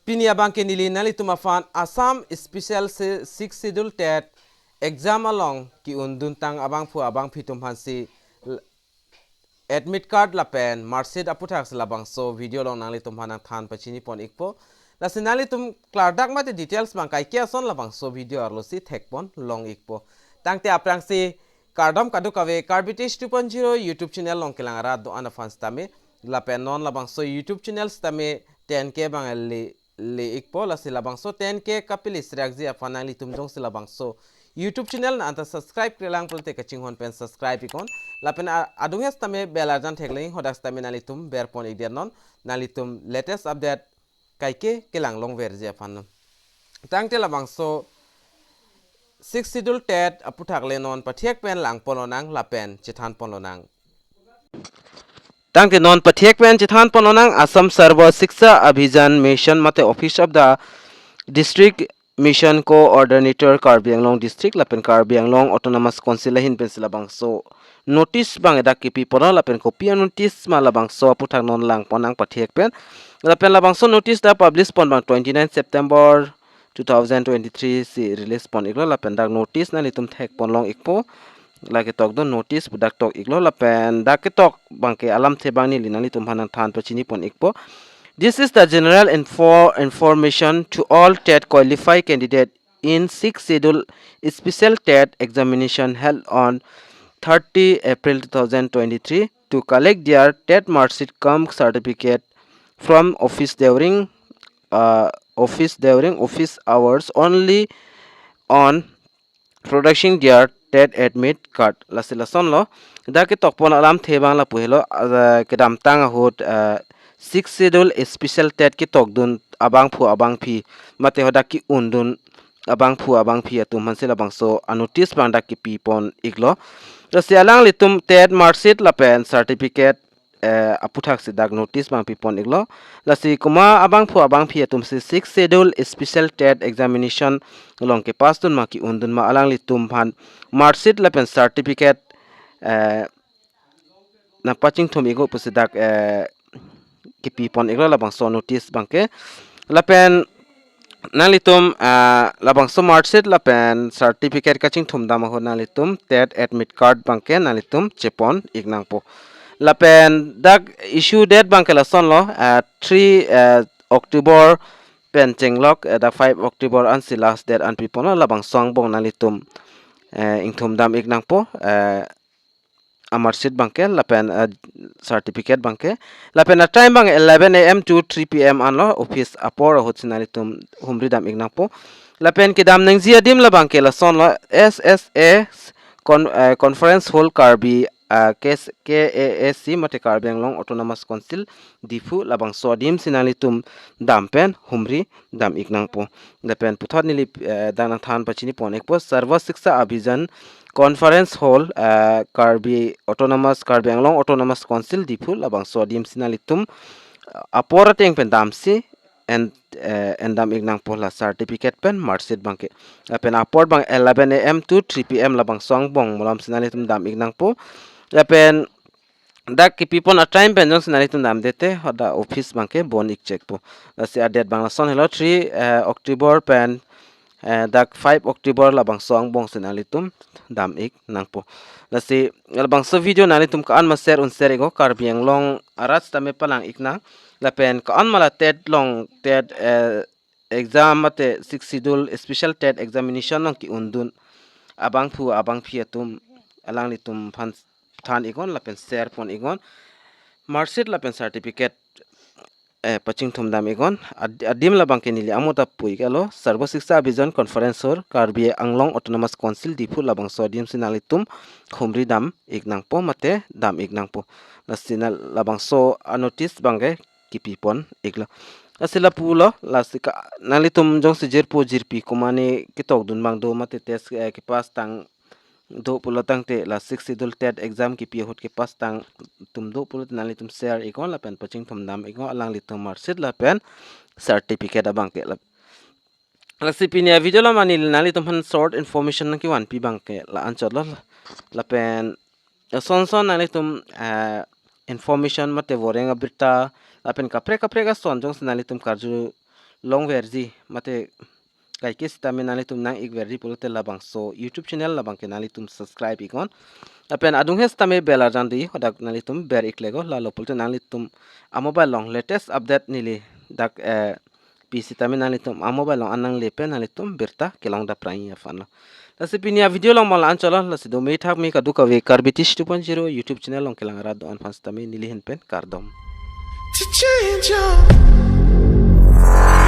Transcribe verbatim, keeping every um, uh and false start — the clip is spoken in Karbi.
Pini abangke neli nanglitum aphan Assam Special Se-, Sixth Schedule TET exam along ke-unduntang abangphu abangphi atum aphansi l-, admit card lapen mark sheet aputhaksi labangso video along nanglitum aphan nangthan pachini pon ikpo. Lasi nanglitum klardak mate details abang kaike ason labangso video arlosi thekpon long ikpo. Tangte aphrangsi kardom kadokave, Karbi Tech two point zero YouTube channel along kelang arat do-an aphan sitame, lapen non labangso YouTube channel sitame ten K abang le, le ikpo, lasi labangso ten K kapili sriakji aphan nanglitum jongsi labangso YouTube channel na anta subscribe-kre lang pulote kachinghon pen subscribe iknon. Lapen a-, adung hes tame bell arjan theklong, hadak sitame nanglitum berpon ikdet non, nanglitum latest update kaike kelang longverji aphan non. Tangte labangso Sixth Schedule TET aputhak le non pathek pen langpon lonang lapen chethanpon lonang. Tangte non pathek pen chethanpon lonang Assam Sarva Shiksha Abhiyan Mission mate Office of the District Mission Coordinator Karbi Anglong District lapen Karbi Anglong Autonomous Council ahin pensi labangso notice abang dak kipi ponlo lapen kopi a-notice ma labangso aputhak non langpon nang pathek pen. Lapen labangso notice dak publish pon abang twenty-nine September two thousand twenty-three si release pon iklo lapen dak notice nanglitum thekpon long ikpo. Lake tokdun notice pu dak tok iklo lapen dak ketok abangke alamthe abang neli nanglitum aphan nangthan pachini pon ikpo. This is the general info-, information to all TET qualified candidate in Sixth Schedule Special TET examination held on thirty April two thousand twenty-three to collect their TET mark sheet cum certificate from office during, uh, office during office hours only on producing their TET admit card. Lasi lasonlo. Dak ketokpon alamthe abang lapu helo, ah, kedamtang ahut, ah, Sixth Schedule Special TET ketokdun abangphu abangphi mate hadak ke-undun abangphu abangphi atum aphansi labangso a-notice abang dak kipi pon iklo. Lasi alanglitum TET mark sheet lapen certificate, eh, aputhaksi dak notice abang pipon iklo. Lasi komat abangphu abangphi atumsi Sixth Schedule Special TET examination along kepass dun ma ke-undun ma alanglitum aphan mark sheet lapen certificate, eh, nangpachingthum iknon pusi dak, eh, kipi pon iklo labangso notice abangke. Lapen nanglitum, ah, labangso mark sheet lapen certificate kachingthum dam ahut nanglitum TET admit card abangke nanglitum chepon ik nangpo. Lapen dak issue date abangke lasonlo, ah, three, eh, October pen chenglok, eh, dak five October ansi last date an piponlo labangso angbong nanglitum, eh, ingthum dam ik nangpo, eh, a-mark sheet abangke lapen, eh, certificate abangke. Lapen a-time abang eleven A M to three P M anlo, office apor ahutsi nanglitum humri dam ik nangpo. Lapen kedam nangji adim labangke lasonlo, S S A con-, eh, Conference Hall Karbi, ah, K S, K A A C mate Karbi Anglong Autonomous Council Diphu labangso adimsi nanglitum dam pen humri dam ik nangpo. Lapen puthot neli, eh, dak nangthan pachini pon ikpo, Sarva Shiksha Abhiyan Conference Hall, eh, Karbi Autonomous, Karbi Anglong Autonomous Council Diphu labangso adimsi nanglitum, eh, apor ateng pen damsi en, eh, en dam ik nangpo la certificate pen mark sheet abangke. Lapen apor abang eleven A M to three P M labangso angbong malomsi nanglitum dam ik nangpo. Lapen dak kipi pon a-time pen jongsi nanglitum damde te hadak office abangke bon ik chekpo. Lasi a-date abang lason helo, three, eh, October pen, eh, dak five October labangso angbongsi nanglitum dam ik nangpo. Lasi labangso video nanglitum ko-an ma share un share iknon, Karbi Anglong arat sitame palang ik nang. Lapen ko-an ma la TET along TET, eh, exam mate Sixth Schedule Special TET examination along ke-undun abangphu abangphi atum alanglitum aphan than iknon lapen share pon iknon. Mark sheet lapen certificate, eh, pachingthum dam iknon. Ad-, adim labangke neli amota pu ik-etlo, Sarva Shiksha Abhiyan Conference Hall Karbi Anglong Autonomous Council Diphu labangso adimsi nanglitum humri dam ik nangpo mate dam ik nangpo. Lasi na labangso a-notice abangke kipi pon iklo. Lasi lapulo, lasi ka nanglitum jongsi jirpo jirpi komatne ketokdun abang do mate test, eh, kepass tang do pulo tangte la Sixth Schedule TET exam kipi ahut kepass tang atum do pulote nanglitum share iknon lapen pachingthum dam iknon alanglitum mark sheet lapen certificate abangke la. Lasi pini a-video along ma neli nanglitum aphan short information nangkevanpi abangke la-anchotlo. Lapen ason son nanglitum, eh, information mate voreng abirta lapen kaprek kaprek ason jongsi nanglitum karju longverji mate kaike sitame nanglitum nang-ikverji pulote labangso YouTube channel labang ke nanglitum subscribe iknon. Lapen adung he sitame bell arjan do-i, hadak nanglitum ber-iklego, lalo pulote nanglitum a-mobile along latest update neli dak, eh, pi sitame nanglitum a-mobile along an nangle pen nanglitum birta kelong daprang aphanlo. Lasi pini a-video along ma la-an chotlo, lasi do me thak me kadokave Karbi Tish two point zero YouTube channel along kelang arat do-an aphan sitame neli ahin pen kardom. To change your